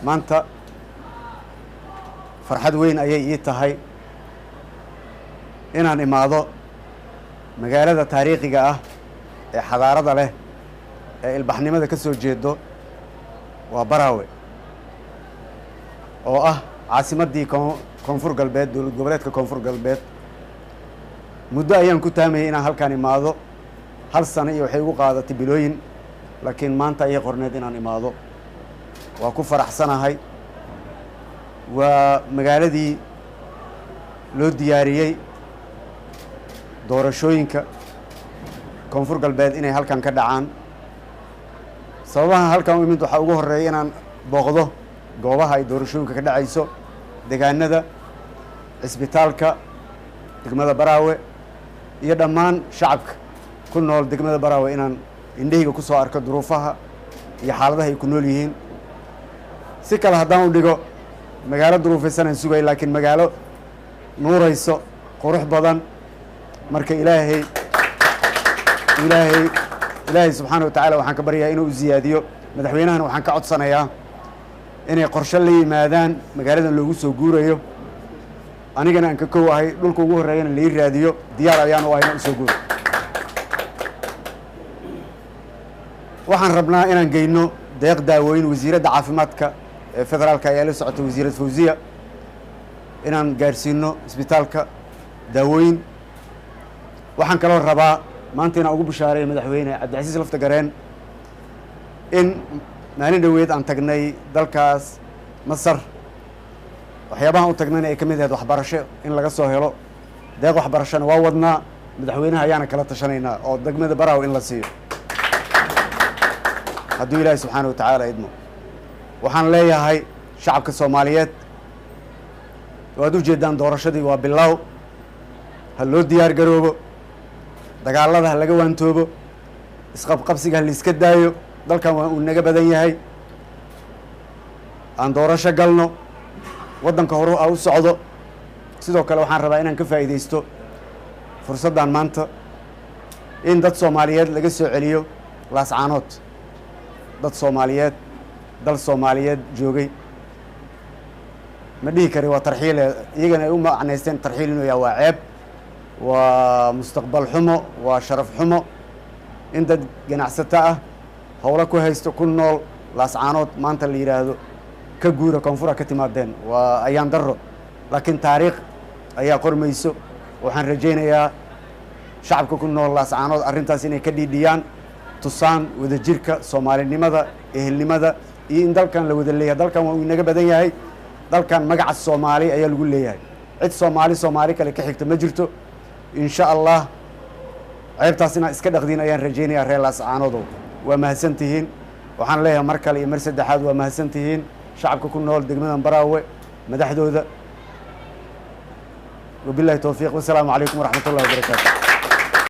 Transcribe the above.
Maanta farxad weyn ayay ii tahay inaan imaado magaalada taariikhiga ah ee xadaarada leh ee ilbaxnimada ka soo jeedo, waa Baraawe oo ah caasimaddii Koonfur Galbeed, dowlad goboleedka Koonfur Galbeed. Muddo ayaan ku taamayay inaan halkaan imaado, hal sano iyo waxay igu qaadatay bilooyin, laakiin maanta ayay qorneed inaan imaado. Waa ku faraxsanahay. Waa magaaladii loo diyaariyey doorashooyinka Koonfur Galbeed inay halkan ka dhacaan. Sababaha halkan u imid waxaa ugu horreeya inaan booqdo goobaha ay doorashooyinka ka dhacayso, deegaanada, cisbitaalka degmada Baraawe iyo dhammaan shacabka ku nool degmada Baraawe, inaan indhahayga ku soo arko duruufaha iyo xaaladaha ay ku nool yihiin. Si kale haddaan u dhigo, magaalo duruufaysan aan sugay, laakiin magaalo nuurayso, qurux badan. Marka Ilaahay subxaana wa tacaala waxaan ka baryayaa inuu u ziyaadiyo. Madaxweynahana waxaan ka codsanayaa inay qorshe la yimaadaan magaaladan loogu soo guurayo, anigana aan ka kow ahay. Dhulka ugu horreeyana lai raadiyo, diyaar ayaan u ahay inaan usoo guuro. Waxaan rabnaa inaan geyno deeq daawooyin. Wasiiradda caafimaadka ee federaalka ayaa la socotay, wasiirad Fawziya, inaan gaarsiino isbitaalka daawooyin. Waxaan kaloo rabaa maanta inaan ugu bishaareeyo madaxweyne Cabdicasiis Lafta Gareen in maalin dhoweed aan tagnay dalkaas Masar. Waxyaabahan u tagnayna ay ka mid ahayd waxbarasho in laga soo helo deeq waxbarashona. Waa wadnaa, madaxweynaha ayaana kala tashanaynaa oo degmada Baraaw in la siiyo hadduu Ilaahay subxaana wa tacaala idmo. Waxaan leeyahay shacabka Soomaaliyeed, waad u jeeddaan doorashadii waa bilow, ha loo diyaar garoobo, dagaalada ha laga waantoobo, isqabqabsiga ha laiska daayo. Dalkan waa uu naga badan yahay. Aan doorasho galno, waddanka horu a u socdo. Sidoo kale waxaan rabaa inaan ka faa'iidaysto fursaddan maanta in dad Soomaaliyeed laga soo celiyo Laascaanood. Dad Soomaaliyeed, dal Soomaaliyeed joogay, ma dhihi kari waa tarxiile, iyagana ay u macnaysteen tarxiil inuu yahay. Waa ceeb, waa mustaqbal xumo, waa sharaf xumo in dad ganacsato ah, howlo ku haysto, ku nool Laascaanood, maanta la yidhaahdo ka guura, koonfura ka timaadeen. Waa ayaan darro, laakiin taariikh ayaa qormayso. Waxaan rajaynayaa shacabka ku nool Laascaanood arrintaas inay ka dhiidhiyaan, tusaan wadajirka soomaalinimada, ehelnimada iyo in dalkan la wada leeyahay. Dalkan waa uu inaga badan yahay. Dalkan magaca Soomaali ayaa lagu leeyahay. Cid Soomaali Soomaali kale ka xigta ma jirto. Insha Allah ceebtaas inaad iska dhaqdiin ayaan rajaynayaa, reer Laascaanoodow. Waa mahadsan tihiin. Waxaan leeyahay mar kale iyo mar saddexaad, waa mahadsan tihiin shacabka ku nool degmadan Baraawe, madaxdooda. Wabillahi towfiiq, wasalaamu calaykum waraxmat ullahi wabarakaatu.